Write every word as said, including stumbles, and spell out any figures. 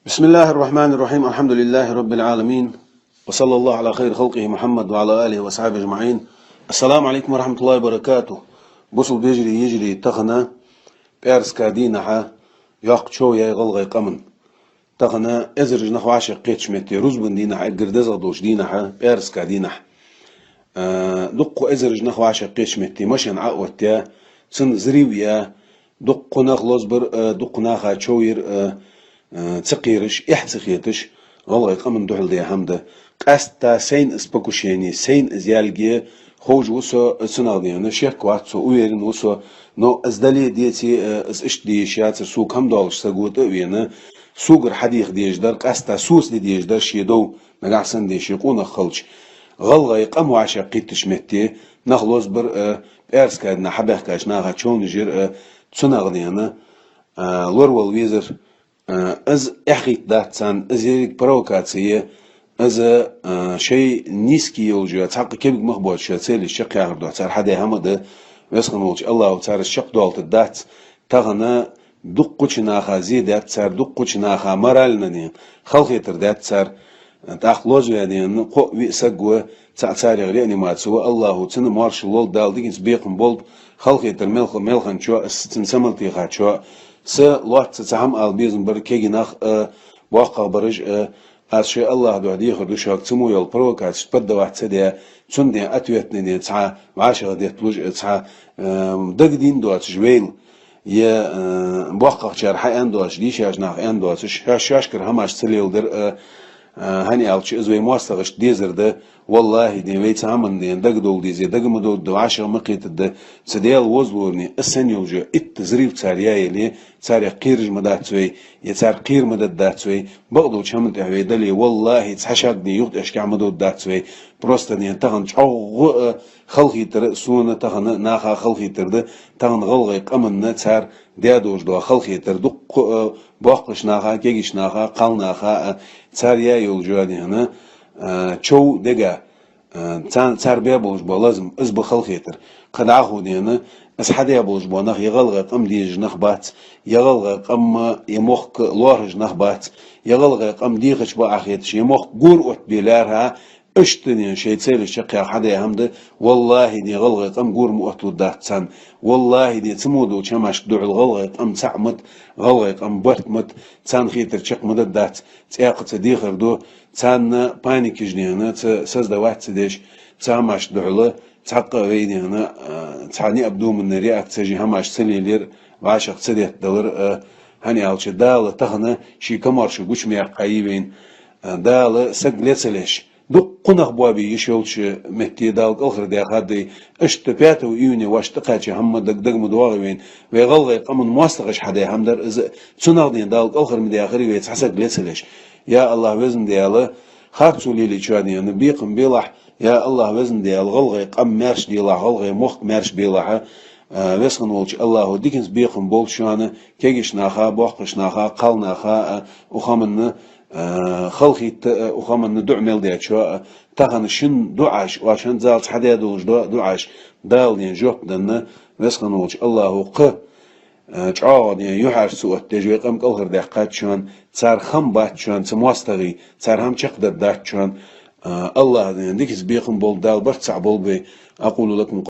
بسم الله الرحمن الرحيم. الحمد لله رب العالمين. وصلى الله على خير خلقه محمد وعلى آله وصحبه أجمعين. السلام عليكم ورحمة الله وبركاته. Бусалба вежарий, йижарий, тахан пӀаьраска дийнахьа йоккха чов яьй гӀалгӀай къаман. Тахан эзараш нах вӀашагӀкхетача метте, рузбан дийнахьа, эггара дезагӀа долча дийнахьа, пӀаьраска дийнахьа. Э, дуккха эзараш нах вӀашагӀкхетача метте машен Ӏооттаяь, цун взрыв яь, дуккха нах лозабир, э, дуккха наха чов йир, э, э, ца кхераш, эхь ца хеташ, гӀалгӀай къаман духьал даь хӀама да. Къаьстта сайна из покушение, сайна из яьлга ховш ва со, цунах дена шек вац со, уверен ва со, но из дале а, деце а, э, из иштта де йиш яцар, сога хӀама доаллаш саг ва тӀа а вена, согара хьадеха дезаш дар, къаьстта соца де дезаш дар ший дов, нагахьа санна де ший къонах хилча. ГӀалгӀай къам вӀашагӀкхийттача метте, нах лозабир, э, пӀаьраска дийнахьа хьабаьхкача наха човнаш йир, э, цунах дена, э, лоравала везар, э, из эхь хийтта дац царна, из еррига провокаци я, из, э, шоай нийса йолаш йола, цхьаккха кебаг мах боацаш йола цели чакхъяхар духьа цар хьадаь хӀама да, Веза хинна волча АллахӀа цар из чакхдоалийтаргдац, тахан дуккхача наха зе даьд цар, дуккхача наха морально дена халахетар даьд цар, тӀаккха лозаваь дена кхо-виъ саг ва, цаӀ царех реанимаци ва, АллахӀа цунна моаршал лолда, Дала диканца бекхам болба, халахетар мел х-, мел хинначоа, цунна самал техачоа. Са лоацца цхьа хӀама ала безам бар, кегий нах, э, боккхагӀбараш, э, аз шоай АллахӀа духьа дехар ду шуга, цу мо йола провокацешта поддаваться ца даь, цунна дена ответный дена цхьа вӀашагӀдетталуш, э, цхьа, э, дагадийна доацаш вайла, е, э, боккхагӀчар хьааьнна доацаш, дийшача наха аьнна доацаш, шоаш-, шоашкара хӀамаш ца леладар, э, э, хӀана аьлча из вай моастагӀашта дезар да, валлахӀи, дена вай цу хӀаманна дена дагадовла деза, дага ма довргда, вӀашагӀ ма кхетаргда, цу Даьла возалора, из санна йолаш йола итт взрыв цар яь яле, царех кхераш ма дац вай, е цар кхера ма дергдац вай, бакъдолча хӀаман тӀа вай дале, валлахӀи, цхьа шаг дена юхатӀехьашкахьа ма довргдац вай. Просто дена тахан чӀоагӀа, э, халахетар, сона тахан наха халахетар да, тахан гӀалгӀай къаманна цар даь долаш дола халахетар, дуккха, э, боккхача наха, кегийча наха, кхалнаха, э, цар яь йолаш йола дена, э, чов дега, э, цар, цар баь болаш бола лазам, из ба халахетар. Кхы дӀахо дена, из хьадаь болаш бола нах е гӀалгӀай къам дезаш нах бац, е гӀалгӀай къам, е мохк лоархӀаш нах бац, е гӀалгӀай къам дехача бакъахьа хеташ, е мохк гора оттабе лаьрхӀа, иштта дена шоай целаш чакхъяха хьадаь хӀама да, валлахӀи, дена гӀалгӀай къам гора ма отталургдац царна. ВаллахӀи, дена цу мо долча хӀамашка духьал гӀалгӀай къам цаӀ ма да, гӀалгӀай къам барт ма да, царна хетар чакх ма дергдац, цӀаькха а ца дехар ду, царна паникаш дена ца создавать ца деш, цу хӀамашта духьала цхьаккха а вай дена, а, цхьа необдуманный реакцеш е хӀамаш ца лелаяр, вӀашагӀ ца деттадалар, а, хӀана аьлча Дала тахан ший комаьршо гучамаьккха йий вайна, а, Дала саг ле ца леш, дуккха нах боабе йиш йолча метте Дала кӀалхардаьхад вай, иштта пятого июня вӀашагӀкхаьча хӀама дага, дага ма доагӀий вайна, вай гӀалгӀай къаман моастагӀаша хьадаь хӀама дар из, цунах дена Дала кӀалхар ма даьхарий вай цхьа саг ле ца леш. Я АллахӀ, Веза Даьла, харцо лелаечоа дена бекхам белахь, я АллахӀ, Веза Даьла, гӀалгӀай къам маьрша делахь, гӀалгӀай мохк маьрша белахь, а, Веза хинна волча АллахӀа диканца бекхам болба шоана, кегийча наха, боккхача наха, кхалнаха, а, укх хӀаманна, а, халахетта, а, укх хӀаманна дуӀа мел дечоа, а, тахан шун дуӀаш, оаш хӀанз цхьа даь долаш дола дуӀаш, Дала дена жоп денна, Веза хинна волча АллахӀа кхы, а, чӀоагӀа дена юхьӀаьржа ца оттадеш вай къам кӀалхардаьккхад шоана, цар хам бац шоана, цу моастагӀий, цар хӀама чакхдергдац шоана, а, АллахӀа дена диканца бекхам болба, Дала барт цаӀ болба вай. أقول لكم